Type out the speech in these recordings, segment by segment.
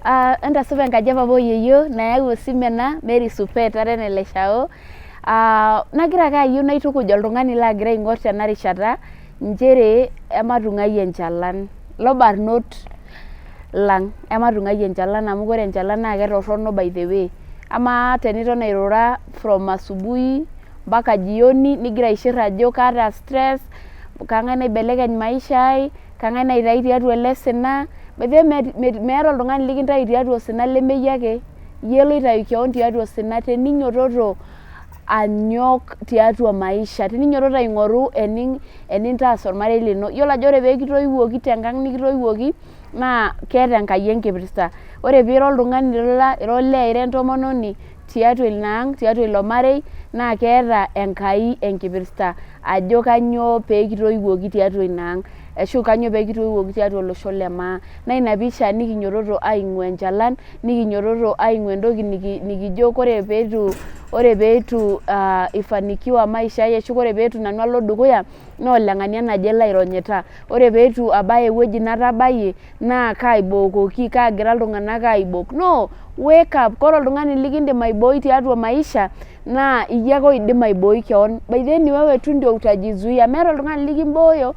Entasupa enkaji e papa oyieyio nayau osim ena Mary Supet ara ene Leshao. Nagira ake ayieu naitukuj oltung'ani laagira aing'or tena rishata nchere ematung'ai enchalan lobarnot lang, ematung'ai enchalan amu ore enchalan naa ketorrono by the way. Amaa teniton airura from asubuhi mpaka jioni nigira aishir ajo kaata stress, kang'ae naibelekeny maisha ai, kang'ae naitayu tiatua ele sina. By the way meeta oltung'ani likintayu tiatua osina lemeyie ake, iyie loitayu kewon tiatua osina teninyototo anyok tiatua maisha, teninyototo aing'oru enintaas ormarei lino. Iyiolo ajo ore pee kitoiwuoki tenkang nikitoiwuoki naa keeta Enkai enkipirta. Ore piira oltung'ani ira olee ira entomononi tiatua ina ang' tiatua ilo marei naa keeta Enkai enkipirta ajo kainyoo pee kitoiwuoki tiatua ina ang' ashu kainyoo pee kitoiwuoki tiatua olosho le maa. Naa ina pisha nikinyototo aing'ua enchalan, nikinyototo aing'ua entoki nikijo ore pee eitu ifanikiwa maisha ai ashu ore pee eitu nanu alo dukuya naa oleng'ania naje laironyita, ore pee eitu abaya ewueji natabayie naa kaibookoki, kaagira iltung'anak aibok. No, wake up! Ore oltung'ani likindim aibooi tiatua maisha naa iyie ake oidim aibooi kewon. By the way ni wewe tu ndio utajizuia, meeta oltung'ani likimbooyo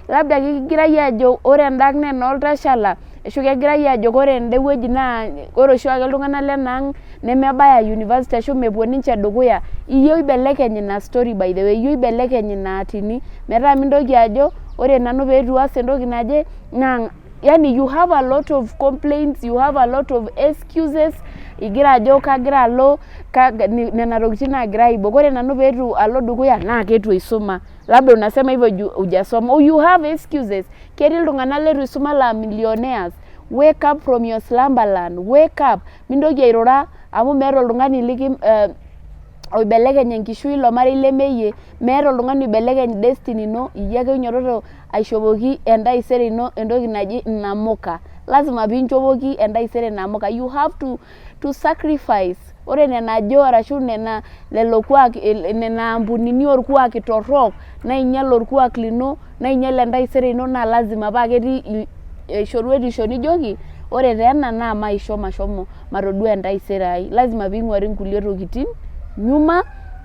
labda kigirai aajo ore enda ang' naa enooltashala ashu kegirai aajo ore ende wueji naa ore oshiake iltung'anak lena ang' nemebaya university ashu mepuo ninche dukuya. Iyie oibelekeny ina story by the way, iyie oibelekeny ina atini metaa mintoki ajo ore nanu pee eitu aas entoki naje naa yani you have a lot of complaints, you have a lot of excuses igira ajo kagira alo nena tokitin naagira aibok. Ore nanu pee eitu alo dukuya naa keitu aisuma. Labda unasema hivyo juu hujasoma. You have excuses. Ketii iltung'anak leitu isuma laa millionaires. Wake up from your slumberland, wake up. Mintoki airura amu meeta oltung'ani oibelekeny enkishui ilo marei lemeyie, meeta oltung'ani oibelekeny destiny ino, iyie ake oinyototo aishopoki entaisere ino entoki naji inamuka. Lazima piinchopoki entaisere inamuka. You have to sacrifice. Ore nena ajo arashu nena lelo kuaki nena ampunini orkuaki torrok nainyial orkuak lino nainyial entaisere ino naa lazima paa ketii shoruetisho nijoki ore taa ena naa maisho mashomo matodua entaisere ai. Lazima piing'uari nkulie tokitin nyuma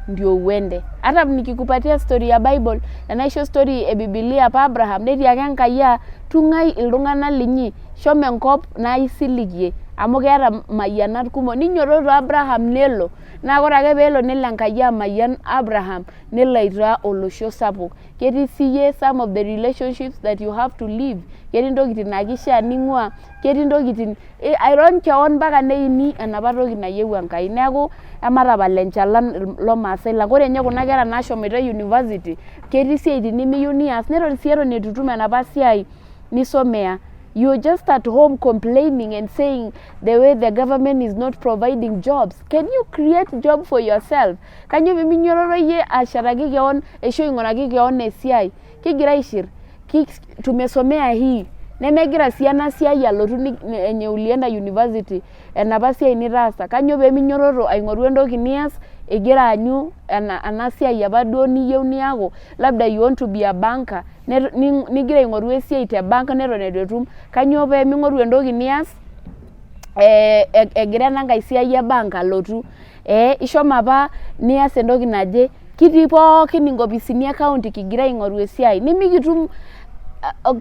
ndio uende. Hata nikikupatia story ya Bible, tenaisho story e Bibilia apa Abraham netiaka Enkai aa tung'ai iltung'anak linyi shomo enkop naisiligie amu keeta imayianat kumok. Ninyototo Abraham nelo naa ore ake peelo nelo Enkai amayian Abraham nelo aitaa olosho sapuk. Ketii siiyie some of the relationships that you have to leave. Ketii intokitin naa kishaa ning'ua, ketii intokitin airony kewon mpaka neini enapa toki nayieu Enkai. Neeku ematapal enchalan lomaasai lang. Ore ninye kuna kera nashomoita university ketii isiaitin nimiyieu nias neton sii eton eitu itum enapa siai nisomea. You are just at home complaining and saying the way the government is not providing jobs. Can you create job for yourself? Kainyoo pee minyototo iyie ashetaki kewon ashu aing'uraki kewon esiai? Kigira aishir, tumesomea hii nemegira sii ena siai alotu enye ulienda university enapa siai nitaasa. Kainyoo pee minyototo aing'oru entoki nias igira aanyu ena siai apa duo niyieu niaku? Labda you want to be a banker nigira aing'oru esiai te bank neton eitu itum. Kainyoo pee ming'oru entoki nias egira ena nkae siai e bank alotu? Ishomo apa nias entoki naje, kitii pookin inkopisini e county kigira aing'oru esiai nimikitum.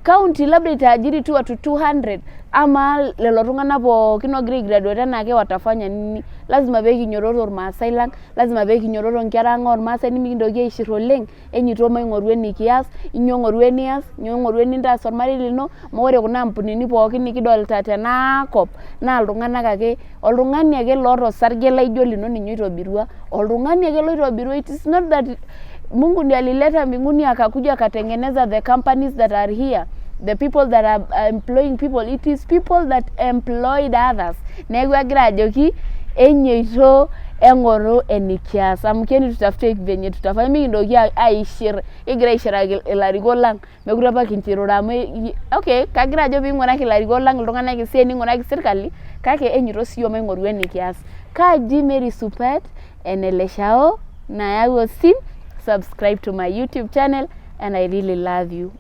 County labda itaajiri tu watu 200. Amaa lelo tung'anak pookin oogira aigraduate enaake watafanya nini? Lazima pee kinyototo irmaasai lang, lazima pee kinyototo inkera ang ormaasai nimikintoki aishir oleng. Enyito maing'oru enikias, inyo ng'oru enias, inyo ng'oru enintaas ormarei lino amu ore kuna ampunini pookin nikidolita tenakop naa iltung'anak ake, oltung'ani ake loota osarge laijo olino ninye oitobirua, oltung'ani ake loitobirua. It is not that Mungu ndiye alileta mbinguni akakuja akatengeneza the companies that are here, the people that are employing people. It is people that employed others. Neeku agira ajoki enyoito eng'oru enikias, amkeni tutafute venye tutafanya, mikintoki aishir kigira aishiraki ilarikok lang, mekure apa kinchirura amu okay kagira ajo piing'uraki ilarikok lang iltung'anak esiai ning'uraki sirkali kake enyoito siyiok maing'oru enikias. Kaji Mary Supet ene Leshao nayau osim. Subscribe to my YouTube channel and I really love you.